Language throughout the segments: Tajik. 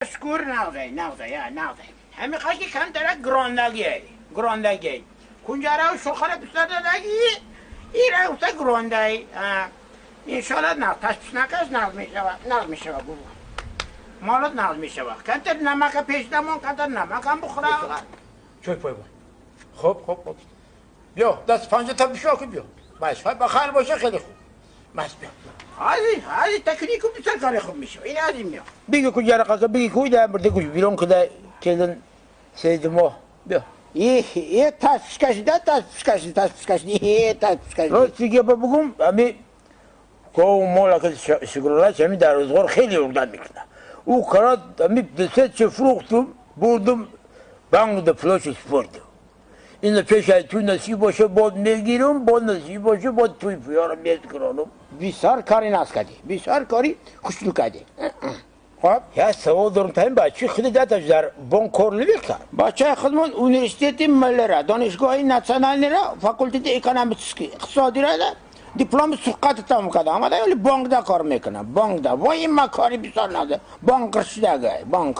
شکر نغزه نغزه یا نغزه همین خشکی کم داره گراندگی گراندگی کنجره و شخره بسته دادگی این را افته گرانده انشالله نغز تشپش نکش نغز میشوه نغز میشوه بابا مالت نغز میشوه کمتر نمک پیش دمان کمتر نمک هم بخوره چوی پای بون خب خب خب بیا دست پنجه تا بشو که بیا بس بخیر باشه خیلی خوب بس بیا هذه هذه تکنیک بسیار کار خوب میشه این از این میاد بگی کجا رقا بگی کجا برده کجا بیرون کده کلن سید ما بیا یه تاس کشیده تاس کشیده تاس کشیده یه تاس کشیده راست دیگه بگم امی کو مولا که شکرالله همی در روزگار خیلی اردن میکنه او کرات امی دست چه فروختم بردم بانک ده فلوش سپردم این پیش از توی نصیب باشه باد میگیرم باد نصیب باشه باد توی پیارم میگیرم بسیار کاری ناز کردی بسیار کاری خوشلو کردی خب یا سوال دارم تا این بچه خود داداش در بانک کار نمیکرد بچه خودمون университети ملی را دانشگاه национальный را факультети экономический اقتصادی را دیپلم سقط تمام کرده آمده ولی بانک دا کار میکنه بانک دا وای این مکاری بسیار نازه بانک شده بانک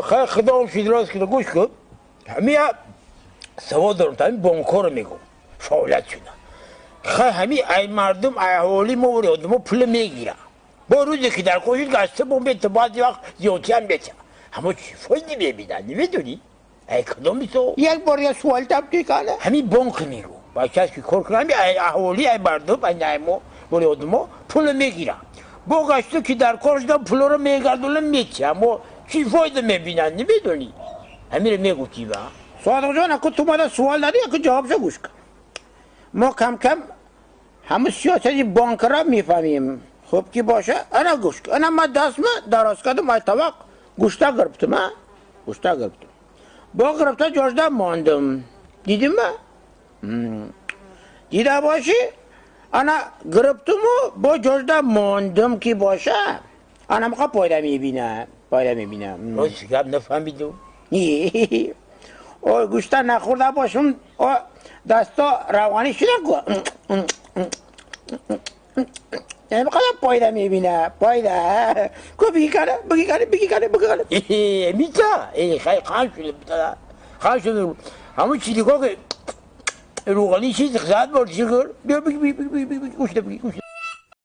خیلی خدا هم شید که گوش کن همین سوال دارم تا این بانک رو میگم فعالیت شده خیلی همین ای مردم ای اهالی ما و ما پول میگیره با روزی که در کوشید گشته بمب بعضی وقت زیادی هم بیته اما چی فایده میبینن نمیدونی؟ ای کدوم تو؟ یک بار یه سوال تبدیل کنه همین بانک میگو با کسی که کار کنه همین اهالی ای مردم ای ما و ما پول میگیره با گشته که در کار شدن پول رو میگردونه میته اما چی فایده میبینن نمیدونی؟ همین رو میگو کی با؟ صادق جان اکو تو ماده سوال دادی اکو جوابشو گوش کن ما کم کم همه سیاست بانک را میفهمیم خوب کی باشه انا گوش کن انا ما دستم دراز کردم ای طبق گوشتا گرفتم گوشتا گرفتم با گرفته جاجده ماندم دیدیم دیده باشی انا گرفتم و با جاجده ماندم کی باشه انا میخواه پایده میبینم پایده میبینم راست گپ نفهمیدم او گوشتا نخورده باشم او دستا روانی شده یعنی بقدر پایده میبینه پایده کو بگی کنه بگی کنه بگی کنه بگی کنه میتا خیلی خان شده خان شده همون چیزی که روغنی چیز خزاد برد چی کر بیا بگی بگی بگی بگی گوشته بگی گوشته